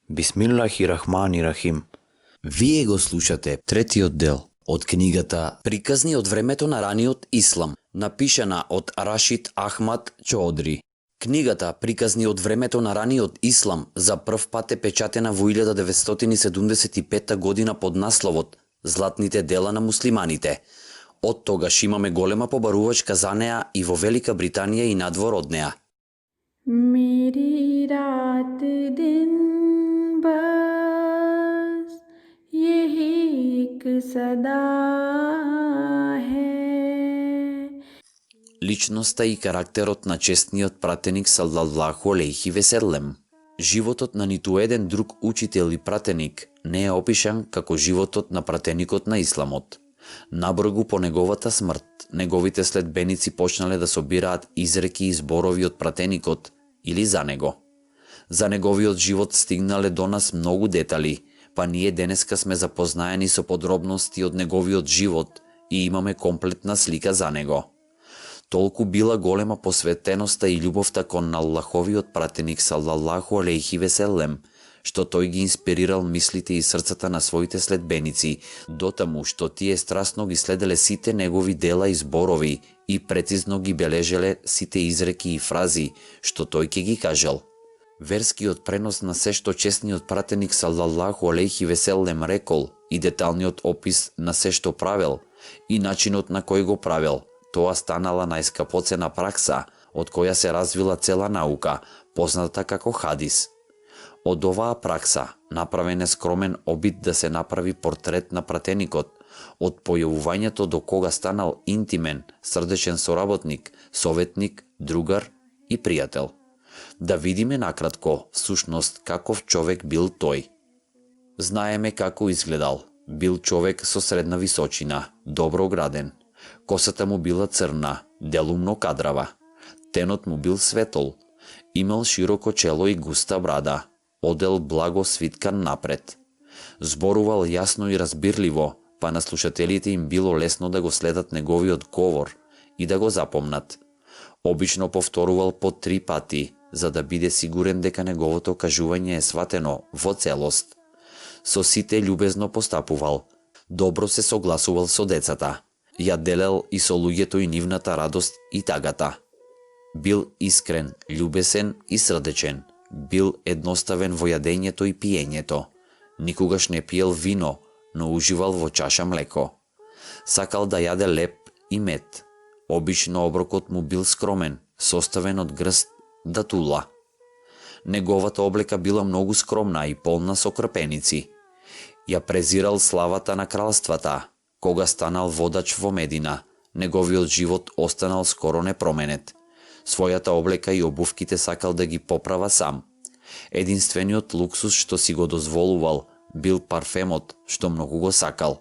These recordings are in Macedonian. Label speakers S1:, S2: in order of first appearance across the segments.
S1: Бисмиллахи рахмани рахим. Вие го слушате третиот дел од книгата Приказни од времето на раниот ислам, напишана од Рашид Ахмад Чоодри. Книгата Приказни од времето на раниот ислам за прв пат е печатена во 1975 година под насловот Златните дела на муслиманите. Од тогаш имаме голема побарувачка за неа и во Велика Британија и надвор од неа.
S2: मेरी रात दिन बस यही एक सदा है.
S1: Личноста и карактерот на честниот пратеник саллаллаху алейхи веселем. Животот на ниту еден друг учител и пратеник не е опишан како животот на пратеникот на исламот. Набргу по неговата смрт, неговите следбеници почнале да собираат изреки и зборови од пратеникот или за него. За неговиот живот стигнале до нас многу детали, па ние денеска сме запознаени со подробности од неговиот живот и имаме комплетна слика за него. Толку била голема посветеноста и љубовта кон Аллаховиот пратеник саллаллаху алейхи веселем, што тој ги инспирирал мислите и срцата на своите следбеници, дотаму што тие страстно ги следеле сите негови дела и зборови и прецизно ги бележеле сите изреки и фрази што тој ќе ги кажал. Верскиот пренос на се што честниот пратеник саллаллаху алейхи веселем рекол и деталниот опис на се што правел и начинот на кој го правел, тоа станала најскапоцена пракса од која се развила цела наука, позната како хадис. Од оваа пракса направен е скромен обид да се направи портрет на пратеникот, од појавувањето до кога станал интимен, срдечен соработник, советник, другар и пријател. Да видиме накратко, всушност, каков човек бил тој. Знаеме како изгледал. Бил човек со средна височина, добро граден. Косата му била црна, делумно кадрава. Тенот му бил светол. Имал широко чело и густа брада. Одел благо свиткан напред. Зборувал јасно и разбирливо, па на слушателите им било лесно да го следат неговиот говор и да го запомнат. Обично повторувал по 3 пати, за да биде сигурен дека неговото кажување е сватено во целост. Со сите љубезно постапувал. Добро се согласувал со децата. Ја делел и со луѓето и нивната радост и тагата. Бил искрен, љубесен и срдечен. Бил едноставен во јадењето и пиењето. Никогаш не пиел вино, но уживал во чаша млеко. Сакал да јаде леп и мед. Обично оброкот му бил скромен, составен од грст датула. Неговата облека била многу скромна и полна со крпеници. Ја презирал славата на кралствата. Кога станал водач во Медина, неговиот живот останал скоро непроменет. Својата облека и обувките сакал да ги поправа сам. Единствениот луксус што си го дозволувал бил парфемот што многу го сакал.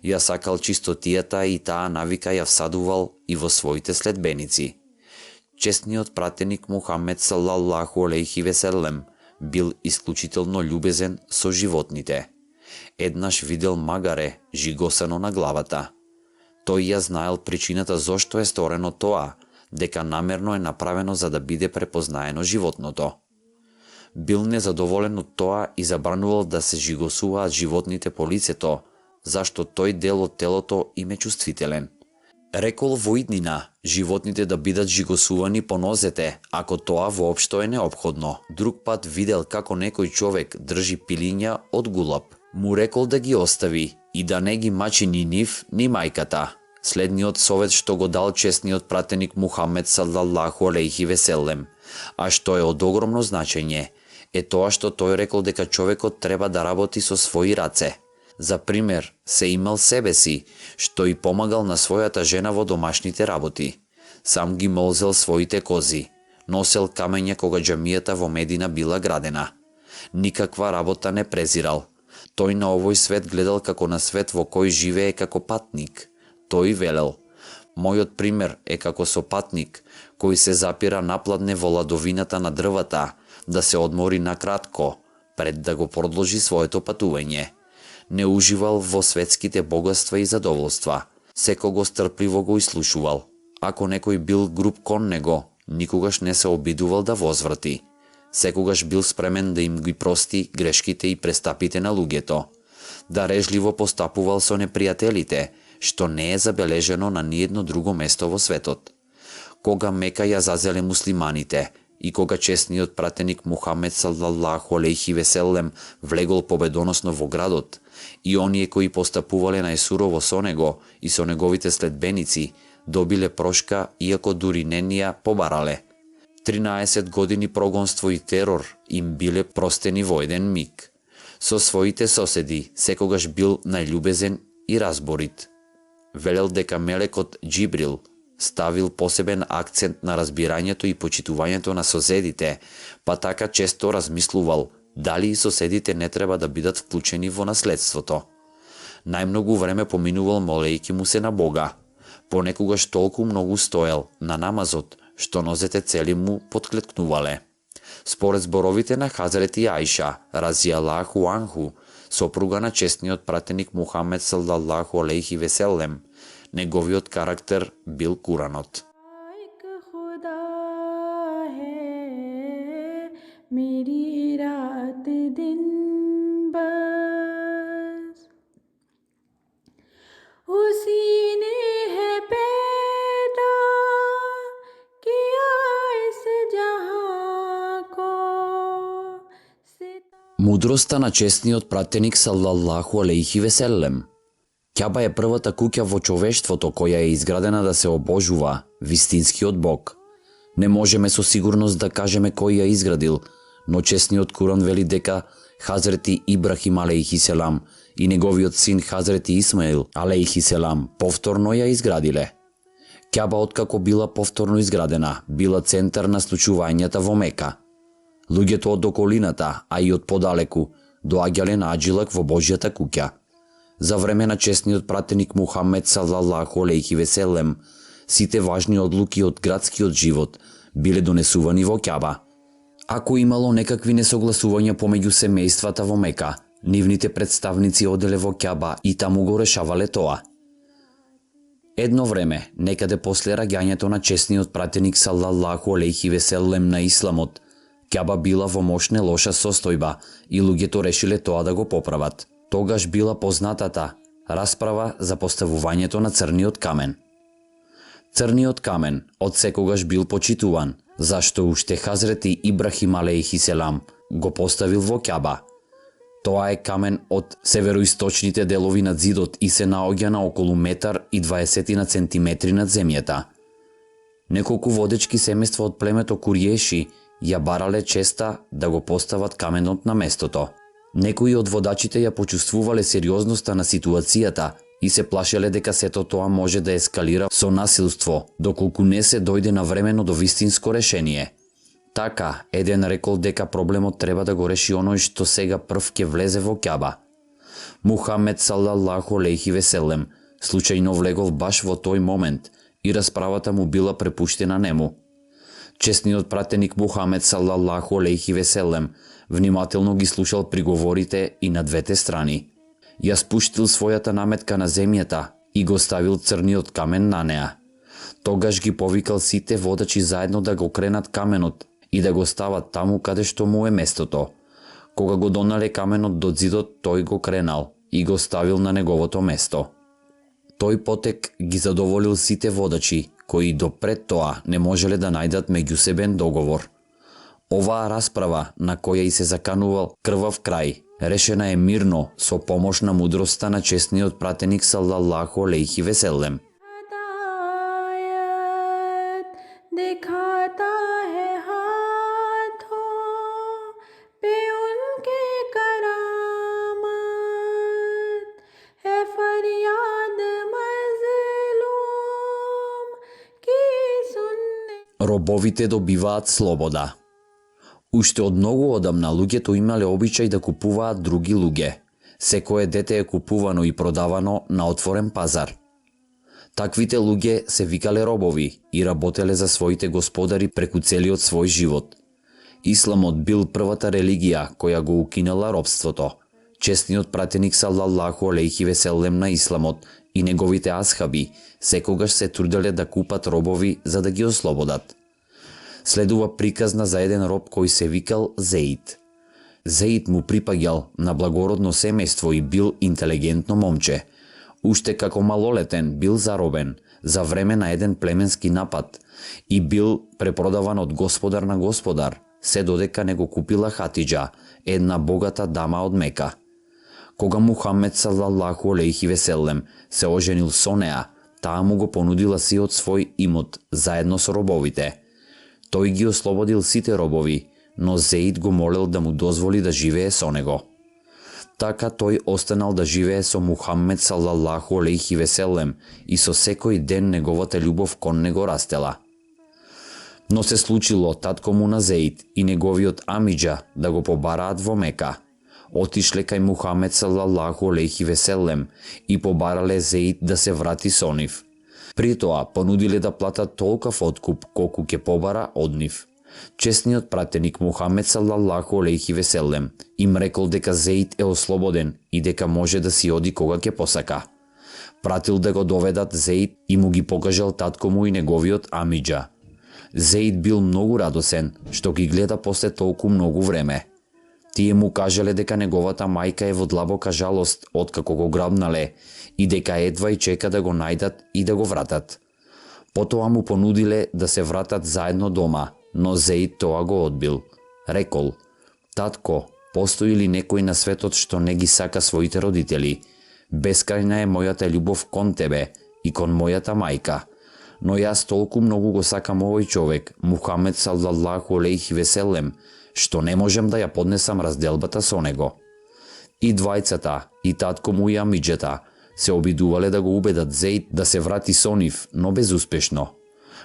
S1: Ја сакал чистотијата и таа навика ја всадувал и во своите следбеници. Честниот пратеник Мухамед саллаллаху алейхи веселем бил исклучително љубезен со животните. Еднаш видел магаре жигосано на главата. Тој ја знаел причината зошто е сторено тоа, дека намерно е направено за да биде препознаено животното. Бил незадоволен од тоа и забранувал да се жигосуваат животните по лицето, зашто тој дел од телото им е чувствителен. Рекол во иднина животните да бидат жигосувани по нозете, ако тоа воопшто е неопходно. Друг пат видел како некој човек држи пилиња од гулаб. Му рекол да ги остави и да не ги мачи ни нив, ни мајката. Следниот совет што го дал честниот пратеник Мухамед саллаллаху алейхи веселем, а што е од огромно значење, е тоа што тој рекол дека човекот треба да работи со своји раце. За пример, се имал себе си, што и помагал на својата жена во домашните работи. Сам ги молзел своите кози, носел камења кога џамијата во Медина била градена. Никаква работа не презирал. Тој на овој свет гледал како на свет во кој живее како патник. Тој велел: мојот пример е како со патник, кој се запира напладне во ладовината на дрвата, да се одмори на кратко, пред да го продолжи своето патување. Не уживал во светските богатства и задоволства, секого стрпливо го изслушувал. Ако некој бил груб кон него, никогаш не се обидувал да возврати. Секогаш бил спремен да им ги прости грешките и престапите на луѓето. Дарежливо постапувал со непријателите, што не е забележено на ниедно друго место во светот. Кога Мека ја зазеле муслиманите и кога честниот пратеник Мухамед саллаллаху алейхи веселем влегол победоносно во градот, и оние кои постапувале најсурово со него и со неговите следбеници, добиле прошка, иако дури не ни ја побарале. 13 години прогонство и терор им биле простени во еден миг. Со своите соседи секогаш бил најљубезен и разборит. Велел дека мелекот Џибрил ставил посебен акцент на разбирањето и почитувањето на соседите, па така често размислувал дали и соседите не треба да бидат вклучени во наследството. Најмногу време поминувал молејќи му се на Бога. Понекогаш толку многу стоел на намазот, што нозете цели му потклетнувале. Според зборовите на Хазрети Аиша, разијаллаху анху, сопруга на честниот пратеник Мухамед саллаллаху алейхи веселем, неговиот карактер бил Куранот.
S2: एक खुदा है मेरी रात दिन बस उसी ने है पैदा किया इस जहां को
S1: Мудроста на честниот пратеник саллаллаху алейхи веселем. Кјаба е првата куќа во човештвото која е изградена да се обожува вистинскиот Бог. Не можеме со сигурност да кажеме кој ја изградил, но честниот Куран вели дека Хазрети Ибрахим алейхи селам и неговиот син Хазрети Исмаил алейхи селам повторно ја изградиле. Кјаба откако била повторно изградена, била центар на случувањата во Мека. Луѓето од околината, а и од подалеку, доаѓале на аджилак во Божјата куќа. За време на честниот пратеник Мухамед саллаллаху алейхи веселем, сите важни одлуки од градскиот живот биле донесувани во Кјаба. Ако имало некакви несогласувања помеѓу семејствата во Мека, нивните представници оделе во Кјаба и таму го решавале тоа. Едно време, некаде после раѓањето на честниот пратеник саллаллаху алейхи веселем на исламот, Кјаба била во мошне лоша состојба и луѓето решиле тоа да го поправат. Тогаш била познатата расправа за поставувањето на црниот камен. Црниот камен од секогаш бил почитуван, зашто уште Хазрети Ибрахим алейхи селам го поставил во Кјаба. Тоа е камен од североисточните делови на зидот и се наоѓа на околу 1,20 на центиметри над земјата. Неколку водечки семејства од племето Куриеши ја барале честа да го постават каменот на местото. Некои од водачите ја почувствувале сериозноста на ситуацијата и се плашеле дека сето тоа може да ескалира со насилство, доколку не се дојде навремено до вистинско решение. Така, еден рекол дека проблемот треба да го реши оној што сега прв ќе влезе во Кјаба. Мухамед саллаллаху алейхи веселем случајно влегол баш во тој момент и расправата му била препуштена нему. Честниот пратеник Мухамед саллаллаху алейхи веселем внимателно ги слушал приговорите и на двете страни. Ја спуштил својата наметка на земјата и го ставил црниот камен на неа. Тогаш ги повикал сите водачи заедно да го кренат каменот и да го стават таму каде што му е местото. Кога го донале каменот до зидот, тој го кренал и го ставил на неговото место. Тој потек ги задоволил сите водачи, кои допред тоа не можеле да најдат меѓусебен договор. Оваа расправа, на која и се заканувал крвав крај, решена е мирно со помош на мудростта на честниот пратеник саллаллаху алейхи веселем.
S2: दिखाता है हाथों पे उनके करामत है फरियाद मज़लूम की सुनने.
S1: Робовите добиваат слобода. Уште од многу одамна луѓето имале обичај да купуваат други луѓе. Секое дете е купувано и продавано на отворен пазар. Таквите луѓе се викале робови и работеле за своите господари преку целиот свој живот. Исламот бил првата религија која го укинала робството. Честниот пратеник саллаллаху алейхи веселем на исламот и неговите асхаби секогаш се труделе да купат робови за да ги ослободат. Следува приказна за еден роб кој се викал Зеид. Зеид му припаѓал на благородно семејство и бил интелигентно момче. Уште како малолетен бил заробен за време на еден племенски напад и бил препродаван од господар на господар, се додека не го купила Хатиџа, една богата дама од Мека. Кога Мухамед салаллаху алейхи веселем се оженил со неа, таа му го понудила сиот свој имот заедно со робовите. Тој ги ослободил сите робови, но Зеид го молел да му дозволи да живее со него. Така тој останал да живее со Мухамед салаллаху алейхи веселем и со секој ден неговата љубов кон него растела. Но се случило татко му на Зеид и неговиот амиџа да го побараат во Мека. Отишле кај Мухамед салаллаху алейхи веселем и побарале Зеид да се врати со нив. При тоа понудиле да платат толков откуп колку ќе побара од нив. Честниот пратеник Мухамед салаллаху алейхи веселем им рекол дека Зеид е ослободен и дека може да си оди кога ќе посака. Пратил да го доведат Зеид и му ги покажал татко му и неговиот амиџа. Зеид бил многу радосен што ги гледа после толку многу време. Тие му кажале дека неговата мајка е во длабока жалост откако го грабнале и дека едва и чека да го најдат и да го вратат. Потоа му понудиле да се вратат заедно дома, но Зеид тоа го одбил. Рекол: татко, постои ли некој на светот што не ги сака своите родители? Бескрајна е мојата љубов кон тебе и кон мојата мајка. Но јас толку многу го сакам овој човек, Мухамед салаллаху алейхи веселем, што не можем да ја поднесам разделбата со него. И двајцата, и татко му и амиџата, се обидувале да го убедат Зеид да се врати со нив, но безуспешно.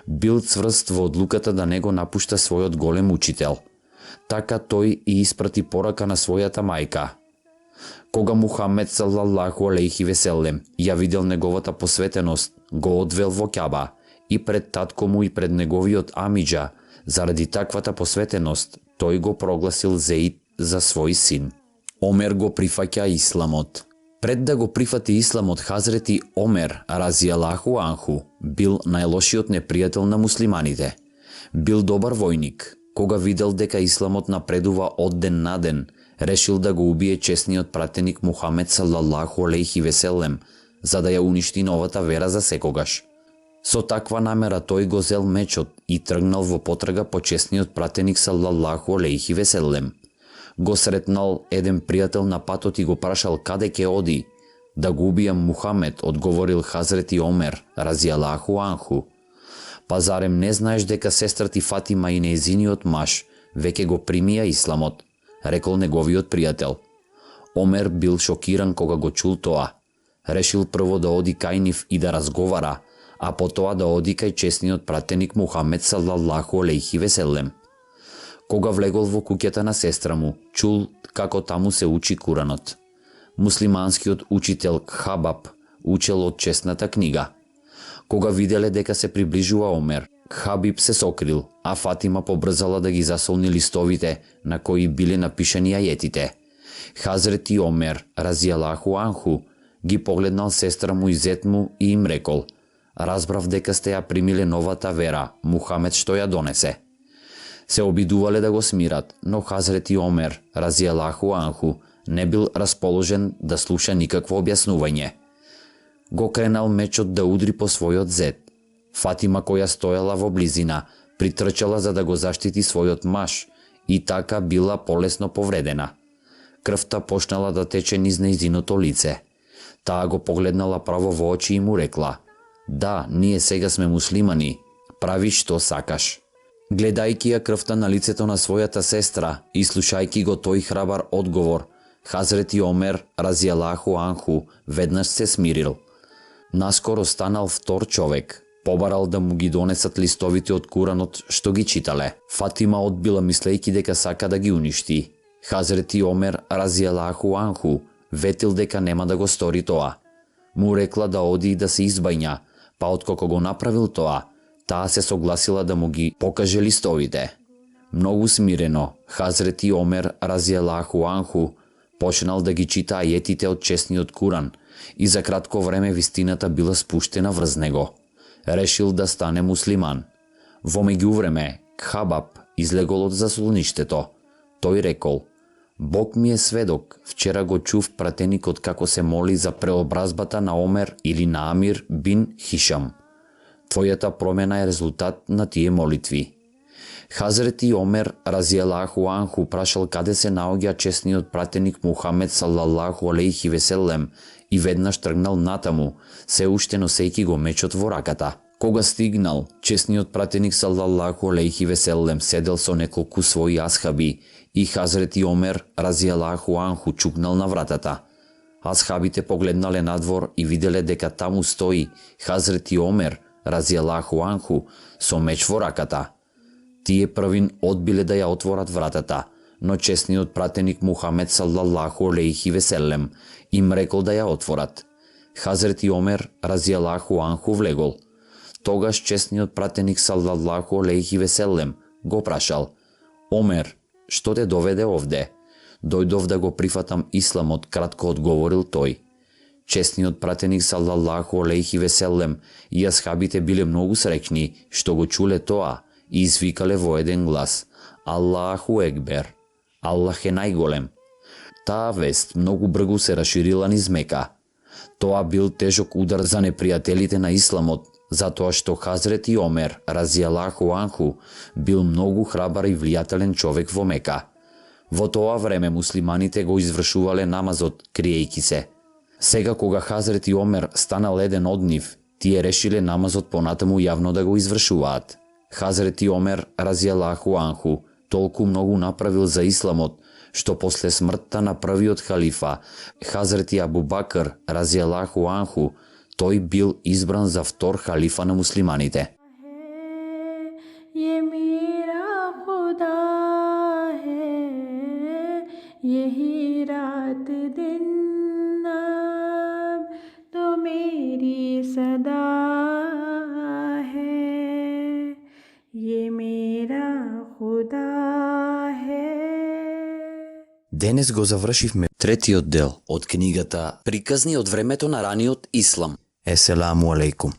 S1: Бил цврст во одлуката да не го напушта својот голем учител. Така тој и испрати порака на својата мајка. Кога Мухамед салаллаху алейхи веселем ја видел неговата посветеност, го одвел во Кјаба и пред татко му и пред неговиот амиџа, заради таквата посветеност, тој го прогласил Зеид за свој син. Омер го прифаќа исламот. Пред да го прифати исламот, Хазрети Омер разијалаху анху бил најлошиот непријател на муслиманите. Бил добар војник. Кога видел дека исламот напредува од ден на ден, решил да го убие честниот пратеник Мухамед салаллаху алейхи веселем, за да ја уништи новата вера за секогаш. Со таква намера тој го зел мечот и тргнал во потрага по честниот пратеник салаллаху алейхи веселем. Го сретнал еден пријател на патот и го прашал каде ќе оди. Да го убијам Мухамед, одговорил Хазрети Омер разијалаху анху. Па зарем не знаеш дека сестра ти Фатима и нејзиниот маж веќе го примија исламот, рекол неговиот пријател. Омер бил шокиран кога го чул тоа. Решил прво да оди кај нив и да разговара, а потоа да оди кај честниот пратеник Мухамед салаллаху алейхи веселем. Кога влегол во куќата на сестра му, чул како таму се учи Куранот. Муслиманскиот учител Кхабаб учел од честната книга. Кога виделе дека се приближува Омер, Кхабиб се сокрил, а Фатима побрзала да ги засолни листовите на кои биле напишани ајетите. Хазрети Омер разијалаху анху ги погледнал сестра му и зет му и им рекол: разбрав дека сте ја примиле новата вера, Мухамед што ја донесе. Се обидувале да го смират, но Хазрети Омер разијалаху анху не бил расположен да слуша никакво објаснување. Го кренал мечот да удри по својот зет. Фатима, која стојала во близина, притрчала за да го заштити својот маж и така била полесно повредена. Крвта почнала да тече низ нејзиното лице. Таа го погледнала право во очи и му рекла: да, ние сега сме муслимани, прави што сакаш. Гледајќи ја крвта на лицето на својата сестра и слушајќи го тој храбар одговор, Хазрети Омер разијалаху анху веднаш се смирил. Наскоро станал втор човек, побарал да му ги донесат листовите од Куранот што ги читале. Фатима одбила мислејќи дека сака да ги уништи. Хазрети Омер разијалаху анху ветил дека нема да го стори тоа. Му рекла да оди и да се избајња, па откако го направил тоа, таа се согласила да му ги покаже листовите. Многу смирено, Хазрети Омер разијалаху анху почнал да ги чита ајетите од честниот Куран и за кратко време вистината била спуштена врз него. Решил да стане муслиман. Во меѓувреме, Кхабаб излегол од заслоништето. Тој рекол: Бог ми е сведок, вчера го чув пратеникот како се моли за преобразбата на Омер или на Амир бин Хишам. Твојата промена е резултат на тие молитви. Хазрети Омер разијалаху анху прашал каде се наоѓа чесниот пратеник Мухамед салаллаху алейхи веселем и веднаш тргнал натаму, се уште носејќи го мечот во раката. Кога стигнал, чесниот пратеник салаллаху алейхи веселем седел со неколку своји асхаби и Хазрети Омер разијалаху анху чукнал на вратата. Асхабите погледнале надвор и виделе дека таму стои Хазрети Омер разијалаху анху со меч во раката. Тие првин одбиле да ја отворат вратата, но чесниот пратеник Мухамед салаллаху алейхи веселем им рекол да ја отворат. Хазрети Омер разијалаху анху влегол. Тогаш чесниот пратеник салаллаху алейхи веселем го прашал: Омер, што те доведе овде? Дојдов да го прифатам исламот, кратко одговорил тој. Чесниот пратеник салаллаху алейхи веселем и асхабите биле многу среќни што го чуле тоа и извикале во еден глас: Аллаху екбер, Аллах е најголем. Таа вест многу брзо се расширила низ Мека. Тоа бил тежок удар за непријателите на исламот, затоа што Хазрети Омер разијалаху анху бил многу храбар и влијателен човек во Мека. Во тоа време муслиманите го извршувале намазот криејќи се. Сега кога Хазрети Омер станал еден од нив, тие решиле намазот понатаму јавно да го извршуваат. Хазрети Омер разијалаху анху толку многу направил за исламот, што после смртта на првиот халифа, Хазрети Абу Бакр разијалаху анху, тој бил избран за втор халифа на муслиманите.
S2: ये मेरा खुदा है, यही रात दिन अब तो मेरी सदा है, ये मेरा खुदा है.
S1: Денес го завршивме третиот дел од книгата Приказни од времето на раниот ислам. Еселаму алейкум.